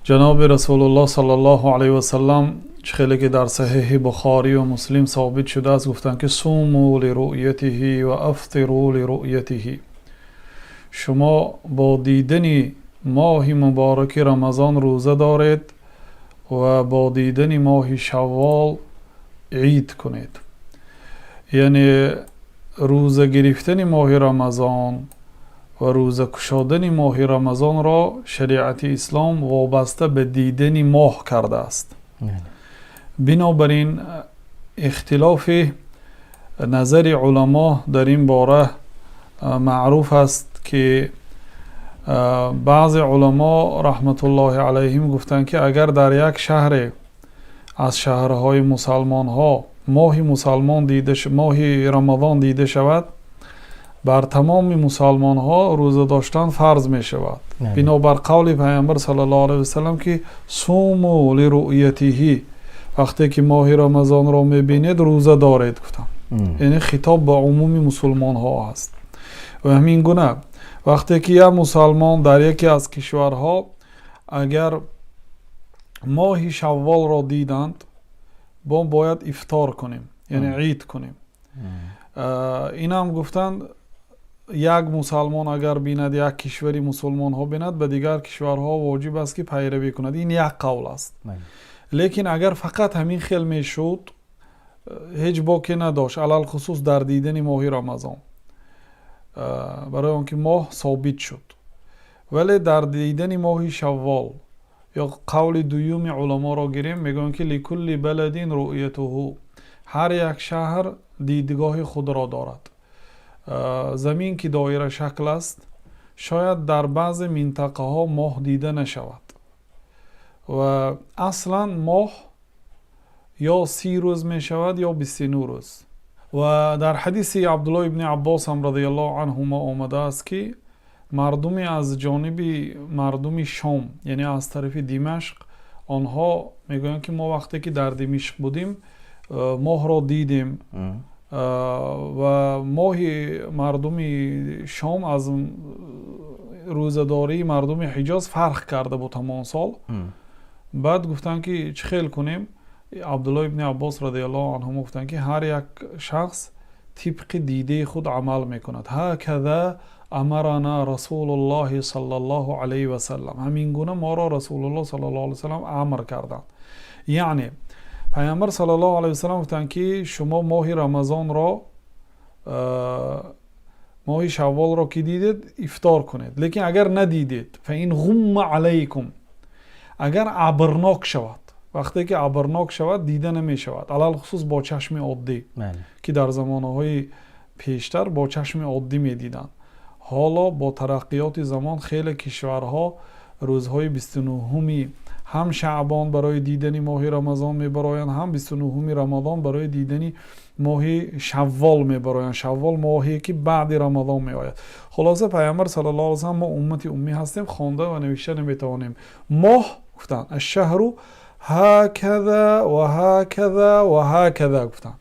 Ҷаноби Расулуллоҳ саллаллоҳу алайҳи васаллам, чӣ хеле ки дар Саҳеҳи Бухорию Муслим собит шудааст, гуфтанд, ки صوموا لرؤيته وأفطروا لرؤيته. Шумо бо дидани моҳи мубораки Рамазон рӯза доред ва бо дидани моҳи Шаввол ид кунед. Яъне рӯза гирифтани моҳи Рамазон ва рӯза кушодани моҳи Рамазонро шариати ислом вобаста ба дидани моҳ кардааст. Бинобар ин, ихтилофи назари уламо дар ин бора маъруф аст, ки баъзе уламо, раҳматуллоҳи алайҳим, гуфтанд, ки агар дар як шаҳре аз шаҳрҳои мусалмонҳо моҳи мусалмон дида, моҳи Рамазон дида шавад, бар тамоми мусалмонҳо рӯза доштан фарз мешавад, бинобар қавли Пайғамбар саллаллоҳу алайҳи васаллам, ки صوموا لرؤيته, вақте ки моҳи Рамазонро мебинед, рӯза доред, гуфтанд. Яъне хитоб ба умуми мусулмонҳо аст. Ва ҳамин гуна, вақте ки як мусалмон дар яке аз кишварҳо агар моҳи Шавволро диданд, мо бояд ифтор кунем, яъне ид кунем. Инам гуфтанд, як мусалмон агар бинад, як кишвари мусулмонҳо бинад, ба дигар кишварҳо воҷиб аст, ки пайравӣ кунад. Ин як қавл аст. Лекин агар фақат ҳамин хел мешуд, ҳеҷ боке надошт, алалхусус дар дидани моҳи Рамазон, барои он ки моҳ собит шуд. Вале дар дидани моҳи Шаввол ё қавли дуюми уламоро гирем, мегӯянд, ки لكل بلد رؤيته, ҳар як шаҳр дидгоҳи худро дорад. Замин ки доира шакл аст, шояд дар баъзе минтақаҳо моҳ дида нашавад. Ва аслан моҳ ё 30 рӯз мешавад, ё 29 рӯз. Ва дар ҳадиси Абдуллоҳ ибни Аббос ҳам, رضي الله عنهما, омадааст, ки мардуме аз ҷониби мардуми Шом, яъне аз тарафи Димашқ, онҳо мегӯянд, ки мо вақте ки дар Димишқ будем, моҳро дидем ва моҳи мардуми Шом аз рӯзадории мардуми Ҳиҷоз фарқ карда буд ҳамон сол. Баъд гуфтанд, ки чӣ хел кунем? Абдуллоҳ ибни Аббос, رضي الله عنهما, гуфтанд, ки ҳар як шахс тибқи дидаи худ амал мекунад. هكذا أمرنا رسول الله صلى الله عليه وسلم, ҳамин гуна моро Расулуллоҳ саллаллоҳу алайҳи васаллам амр карданд. Яъне Пайғамбар саллаллоҳу алайҳи васаллам гуфтанд, ки шумо моҳи Рамазонро, моҳи Шавволро ки дидед, ифтор кунед. Лекин агар надидед, فإن غم عليكم, агар абрнок шавад, вақте ки абрнок шавад, дида намешавад, алалхусус бо чашми оддӣ, ки дар замонаҳои пештар бо чашми оддӣ медиданд. Ҳоло бо тараққиёти замон хеле кишварҳо рӯзҳои 29-уми ҳам Шаъбон барои дидани моҳи Рамазон мебароянд, ҳам 29-уми Рамазон барои дидани моҳи Шаввол мебароянд. Шаввол моҳе ки баъди Рамазон меояд. Хулоса, Пайғамбар саллаллоҳу алайҳи васаллам: мо уммати уммӣ ҳастем, хонда ва навишта наметавонем. Моҳ, гуфтанд, الشهر هكذا وهكذا وهكذا, гуфтанд,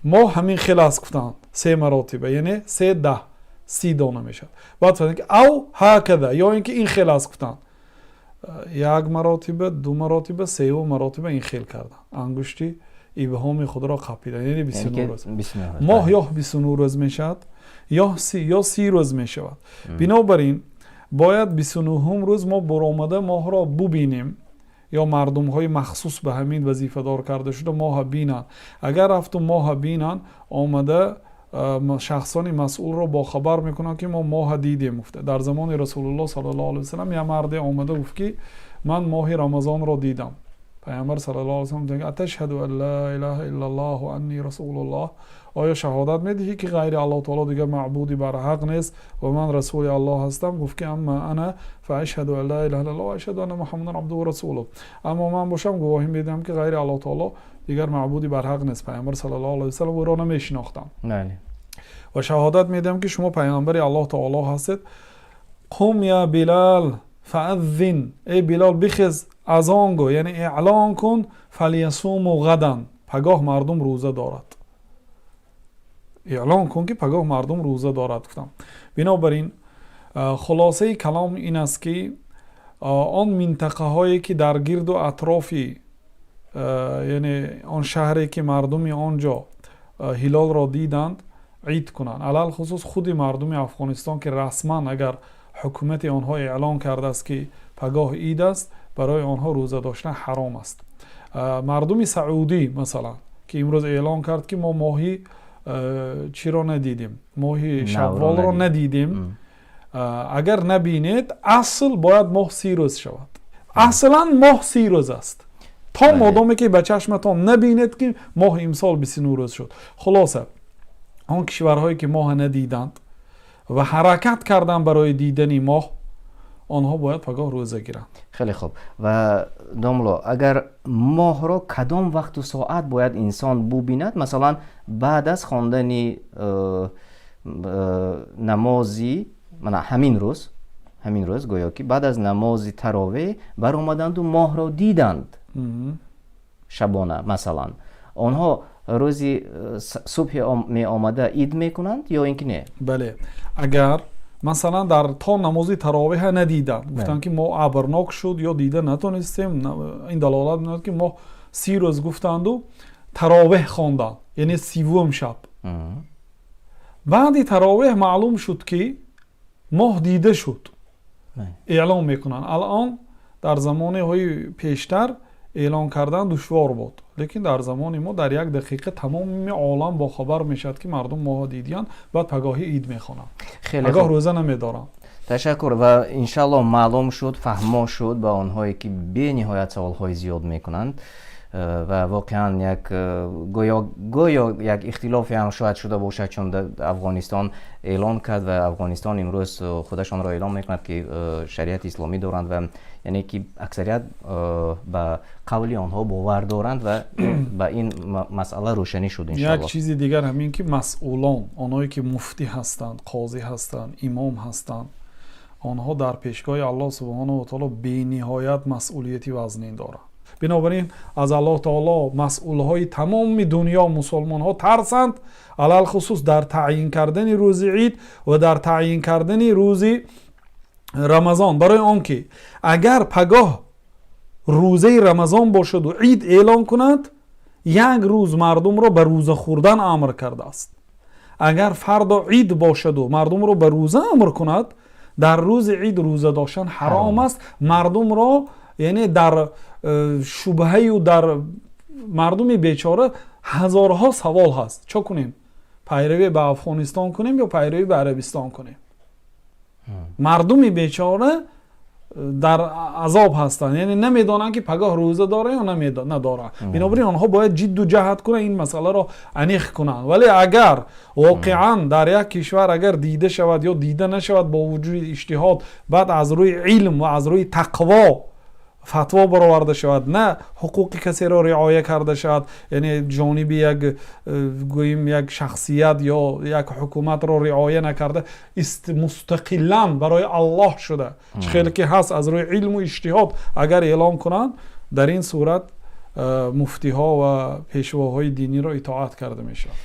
моҳ ҳамин хел аст, гуфтанд, се маротиба, яъне се даҳ, 30 дона мешавад. Баъд фармуданд, ки أو هكذا, ё ин ки ин хел аст, гуфтанд, як маротиба, ду маротиба, севу маротиба ин хел карданд, ангушти ибҳоми худро қапиданд, яъне 29 рӯз. Моҳ ё 29 рӯз мешавад, ё 30 рӯз мешавад. Бинобар ин, бояд 29-ум рӯз мо буромада моҳро бубинем ё мардумҳои махсус ба ҳамин вазифадор карда шуда моҳа бинанд. Агар рафту моҳа бинанд, омада шахсони масъулро бохабар мекунанд, ки мо моҳа дидем, гуфта. Дар замони Расулуллоҳ саллаллоҳу алайҳи васаллам як марде омада гуфт, ки ман моҳи Рамазонро дидам. Пайғамбар саллаллоҳу алайҳи васаллам: أتشهد أن لا إله إلا الله وأني رسول الله, оё шаҳодат медиҳӣ, ки ғайри Аллоҳ таоло дигар маъбуди барҳақ нест ва ман расули Аллоҳ ҳастам? Гуфт, ки أما أنا فأشهد أن لا إله إلا الله وأشهد أن محمدا عبده ورسوله, аммо ман бошам, гувоҳӣ медиҳам, ки ғайри Аллоҳ таоло дигар маъбуди барҳақ нест. Пайғамбар саллаллоҳу алайҳи васаллам ӯро намешинохтам. Ва шаҳодат медиҳам, ки шумо пайғамбари Аллоҳ таоло ҳастед. قم يا بلال فأذن, эй Билол, бихез, азон гӯ, яъне эълон кун. فليصوموا غدا, пагоҳ мардум рӯза дорад, эълон кун, ки пагоҳ мардум рӯза дорад, гуфтам. Бинобар ин, хулосаи калом ин аст, ки Он минтақаҳое, ки дар гирду атрофи, яъне он шаҳре, ки мардуми он ҷо ҳилолро диданд, ид кунанд. Алалхусус худи мардуми Афғонистон, ки расман агар ҳукумати онҳо эълон кардааст, ки пагоҳ ид аст, барои онҳо рӯза доштан ҳаром аст. Мардуми Саудӣ масалан, ки имрӯз эълон кард, ки мо моҳи чиро надидем, моҳи Шавволро надидем. Агар набинед, асл бояд моҳ 30 рӯз шавад. Аслан моҳ 30 рӯз аст, то модоме ки ба чашматон набинед, ки моҳ имсол 29 рӯз шуд. Хулоса, он кишварҳое, ки моҳа надиданд ва ҳаракат карданд барои дидани моҳ, онҳо бояд пагоҳ рӯза гиранд. Хеле хуб. Ва домло, агар моҳро кадом вақту соат бояд инсон бубинад? Масалан, баъд аз хондани намози мана ҳамин рӯз, гӯё ки баъд аз намози таровеҳ баромаданду моҳро диданд шабона, масалан, онҳо рӯзи субҳи меомада ид мекунанд ё ин ки не? Бале, агар масалан дар то намози таровеҳа надиданд, гуфтанд, ки мо абрнок шуд ё дида натонистем, ин далолат менамояд, ки моҳ 30 рӯз гуфтанду таровеҳ хонданд, яъне 30-ум шаб. Баъди таровеҳ маълум шуд, ки моҳ дида шуд, эълон мекунанд. Алон дар замониҳои пештар эълон кардан душвор буд, лекин дар замони мо дар як дақиқа тамоми олам бохабар мешавад, ки мардум моҳо дидиянд. Баъд пагоҳӣ ид мехонанд, пагоҳ рӯза намедоранд. Ташаккур. Ва иншаллоҳ маълум шуд, фаҳмо шуд ба онҳое, ки бениҳоят саволҳои зиёд мекунанд. Ва воқеан як гӯё як ихтилофе ҳам шояд шуда бошад, чун Афғонистон эълон кард ва Афғонистон имрӯз худашонро эълон мекунад, ки шариати исломӣ доранд ва яъне ки аксарият ба қавли онҳо бовар доранд ва ба ин масъала рӯшанӣ шуд. Як чизи дигар ҳамин, ки масъулон, онҳое ки муфтӣ ҳастанд, қозӣ ҳастанд, имом ҳастанд, онҳо дар пешгоҳи Аллоҳ субҳонаҳу ва таоло бениҳоят масъулияти вазнин доранд. Бинобар ин аз Аллоҳ таоло масъулҳои тамоми дунё, мусулмонҳо тарсанд, алалхусус дар таъйин кардани рӯзи ид ва дар таъйин кардани рӯзи Рамазон, барои он ки агар пагоҳ рӯзаи Рамазон бошаду ид эълон кунад, як рӯз мардумро ба рӯза хӯрдан амр кардааст. Агар фардо ид бошаду мардумро ба рӯза амр кунад, дар рӯзи ид рӯза доштан ҳаром аст. Мардумро, яъне дар шубҳаю дар мардуми бечора ҳазорҳо савол ҳаст: чо кунем, пайравӣ ба Афғонистон кунем ё пайравӣ ба Арабистон кунем? Мардуми бечора дар азоб ҳастанд, яъне намедонанд, ки пагоҳ рӯза дора ё надоранд. Бинобар ин онҳо бояд ҷидду ҷаҳд кунанд, ин масъаларо аниқ кунанд. Вале агар воқеан дар як кишвар агар дида шавад ё дида нашавад, бо вуҷуди иҷтиҳод, баъд аз рӯи илм ва аз рӯи тақво фатво бароварда шавад, на ҳуқуқи касеро риоя карда шавад, яъне ҷониби як гӯем як шахсият ё як ҳукуматро риоя накарда, мустақилан барои Аллоҳ шуда, чӣ хеле ки ҳаст, аз рӯи илму иҷтиҳод агар эълон кунанд, дар ин сурат муфтиҳо ва пешвоҳои диниро итоат карда мешавад.